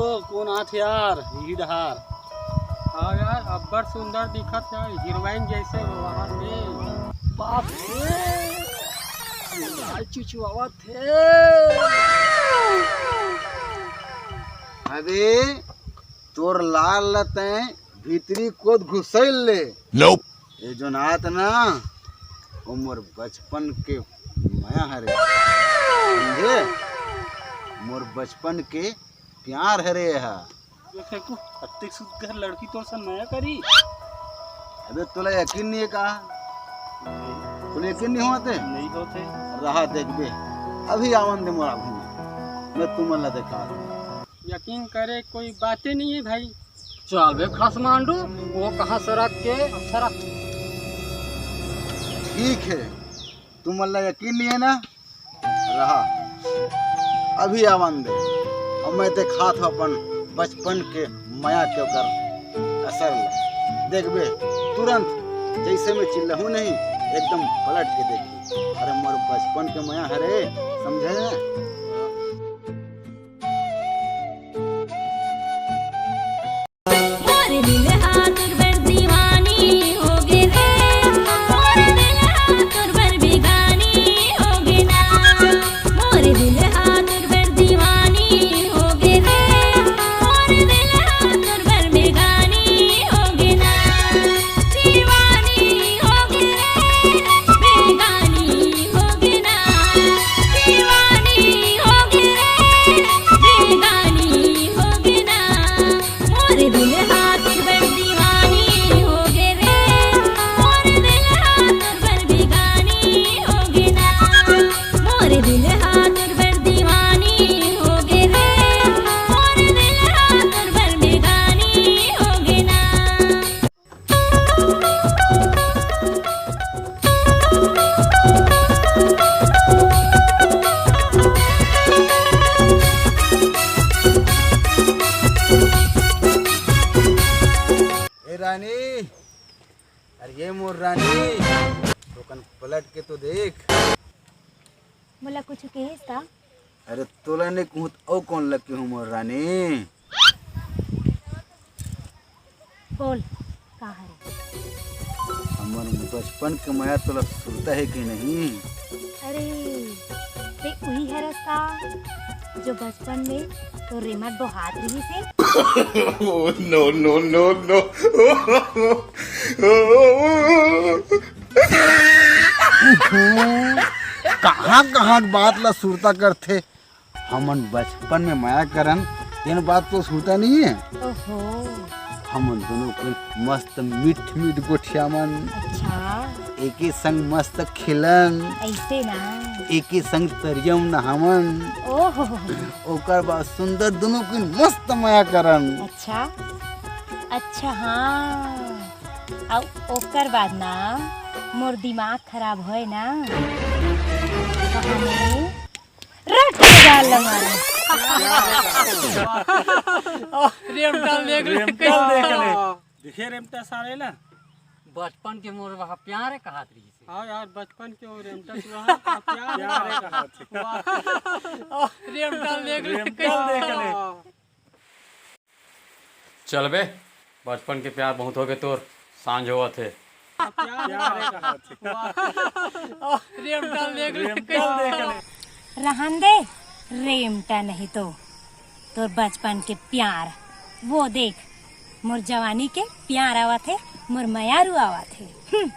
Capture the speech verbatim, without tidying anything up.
ओ, कोन आत यार, इही डहार? हाँ यार, अब्बड़ सुंदर दिखत हे, हीरोइन जैसे वो आत हे। बाप रे, लाल चुचुआवत हे। अबे, तोर लाल ल तैं भीतरी कोत घुसैल ले। Nope। ये जोन आत ना, वो मोर बचपन के मया हरे, समझे? मोर बचपन के प्यार हरे हा। ये फेंकू, अत्ते सुग्घर लड़की तोर सन मया करी। अबे तोला यकीन नहीं है का? तोला यकीन नहीं होते? नहीं होते। रहा देखबे, अभी आवन दे मोर आगू में, मैं तुमन ला देखा दूँ। यकीन करे कोई बातें नहीं है भाई। चल बे खसमांडू, वो कहाँ सरक के सरक। ठीक है, तुमन ला यकीन नहीं है ना? रहा, अभी आवन दे। अब मैं देखात हूँ अपन बचपन के मया के ओकर असर ला। देखबे, तुरंत जैसे मैं चिल्लाहूँ नहीं, एकदम पलट के देखबे। अरे मोर बचपन के मया हरे, समझे? मोर दिल हा तोर बर दीवानी होगे रे, मोर दिल हा तोर बर बेगानी होगे ना। मोर दिल हा तोर बर दीवानी होगे रे, मोर दिल हा तोर बर बेगानी होगे ना। दीवानी होगे रे, बेगानी होगे ना। दीवानी होगे रे, बेगानी होगे ना। मोर दिल हा तोर बर दीवानी होगे रे, मोर दिल हा तोर बर बेगानी होगे ना। मोर दिल हा तोर बर दीवानी होगे रे, मोर दिल हा तोर बर बेगानी होगे ना। ए रानी, अरे ये मोर रानी, थोकन पलट के तो देख। मोला कुछ कहिस का? अरे तोला नहीं कहूँ त अउ कोन ला कहूँ मोर रानी? बोल, का हरे? हमर बचपन के मया तोला सुरता है कि नहीं? अरे, ते उही हरस का, जो बचपन में तोर रेमट बोहात रहिस हे? Oh, no, no, no, no। कहाँ कहाँ के बात ला सुरता करथे। हमन बचपन में मया करन, तेन बात तो सुरता नहीं है। ओहो। हमन दोनों के मस्त मीठ मीठ गोठियावन। अच्छा। एके संग मस्त खेलन। ऐसे ना। एके संग तरिया में नहावन। ओहो। ओकर बाद सुंदर दोनों के मस्त मया करन। अच्छा। अच्छा, हाँ। अउ ओकर बाद ना, मोर दिमाग खराब होय ना, तो हमें रट के गाल ला मारा। रेमटा देख ले, रेमटा देख ले। देखे रेमटा साले ला। बचपन के मोर वहाँ प्यार है कहात रहिस हे। हाँ यार, बचपन के वो रेमटा तोर वहाँ प्यार है कहात रहिस हे। रेमटा देख ले, रेमटा देख ले। चल बे, बचपन के प्यार बहुत होगे तोर, सांझ होवत हे। प्यार है कहात रहिस हे। रेमटा देख ले। रेमटा देख ले। रहन दे, रेमटा नहीं तो तोर बचपन के प्यार, वो देख, मोर जवानी के प्यार आवत हे, मोर मयारू आवत हे। हम्म।